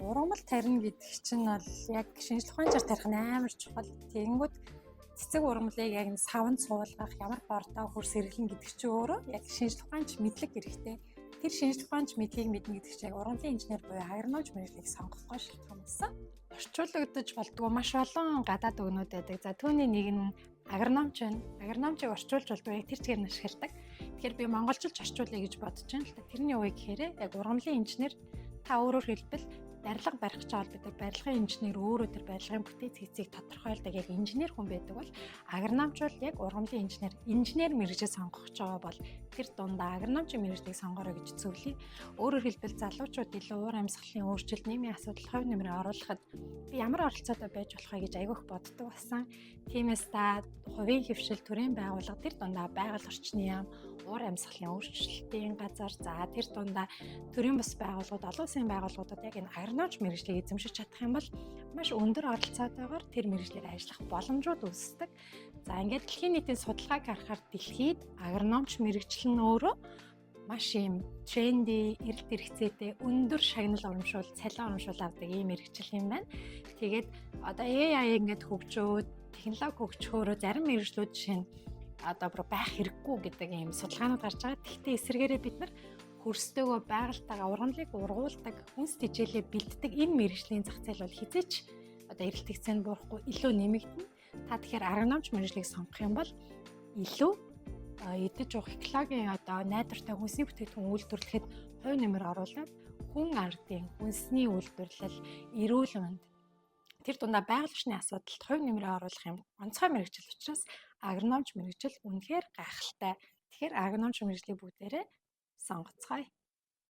Ургамал тарина гэдэг чинь бол яг шинжлэх ухаанчаар тарих нь амар чухал. Тэгэнгүүт цэцэг ургамлыг яг саванд суулгах, ямар бордоо хөрс хэрэглэн гэдэг чинь өөрөө яг шинжлэх ухаанч мэдлэг хэрэгтэй. Тэр шинжлэх ухаанч мэдлэгийг мэднэ гэдэг чинь яг ургамлын инженер буюу агрономч мэргэжлийг сонгохгүй шалтгаан болсон. Орчуулагдаж болдгоо маш олон гадаад үгнүүд байдаг. За, түүний нэг нь агрономч байна. Агрономчийг орчуулж болдгоо, яг тэр чигээр нь ашигладаг. Тэгэхээр би монголчилж орчуулъя гэж бодож байна л да. Тэрний юу вэ гэхээр яг ургамлын инженер, та өөрөөр хэлбэл барилга барих гэж байгаа бол бид нар барилгын инженер өөрөө тэр барилгын бүтэц хийцийг тодорхойлдог яг инженер хүн байдаг бол агрономч бол яг ургамлын инженер, инженер мэргэжил сонгох гэж байгаа бол тэр дундаа агрономчийн мэргэжлийг сонгоорой гэж зөвлөе. Өөрөөр хэлбэл залуучууд илүү уур амьсгалын өөрчлөлт, нийгмийн асуудал хувь нэмрээ оруулахад би ямар оролцоотой байж болох вэ гэж айгүй их боддог болсон. Тиймээс та хувийн хэвшил, төрийн байгууллага, тэр дундаа байгаль орчны яам, уур амьсгалын өөрчлөлтийн газар, за тэр дундаа төрийн бус байгууллагууд, олон улсын байгууллагуудад яг энэ агрономч мэргэжлийг эзэмшиж чадах юм бол маш өндөр оролцоотойгоор тэр мэргэжлээр ажиллах боломжууд үүсдэг. За, ингээд дэлхийн нийтийн судалгааг харахаар дэлхийд агрономч мэргэжил нь өөрөө маш юм trendy, эрэлт хэрэгцээтэй, өндөр шагнал урамшуул, цалин урамшуул авдаг ийм мэргэжил юм байна. Тэгээд одоо AI ингээд хөгжөөд, технологи хөгжөхөөрөө зарим мэргэжлүүд жишээ нь одоо бүр байх хэрэггүй гэдэг ийм судалгаанууд гарч байгаа. Тэгэхдээ эсрэгээрээ бид нар хөрстөөгөө, байгальтайгаа ургамлыг ургуулдаг, хүнс тэжээлээ бэлддэг энэ мэргэжлийн зах зээл бол хэзээ ч одоо эрэлт хэрэгцээнд буурахгүй, илүү нэмэгдэнэ. Та тэгэхээр агрономч мэргэжлийг сонгох юм бол илүү идэж уух, экологийн одоо найдвартай хүнсний бүтээгдэхүүн үйлдвэрлэхэд хувь нэмэр оруулаад хүн ардын хүнсний үйлдвэрлэл, эрүүл мэнд, тэр дундаа байгаль орчны асуудалд хувь нэмрээ оруулах юм онцгой мэргэжил учраас агрономч мэргэжил үнэхээр гайхалтай. Тэгэхээр агрономч мэргэжлийг бүгдээрээ сонгоцгоё.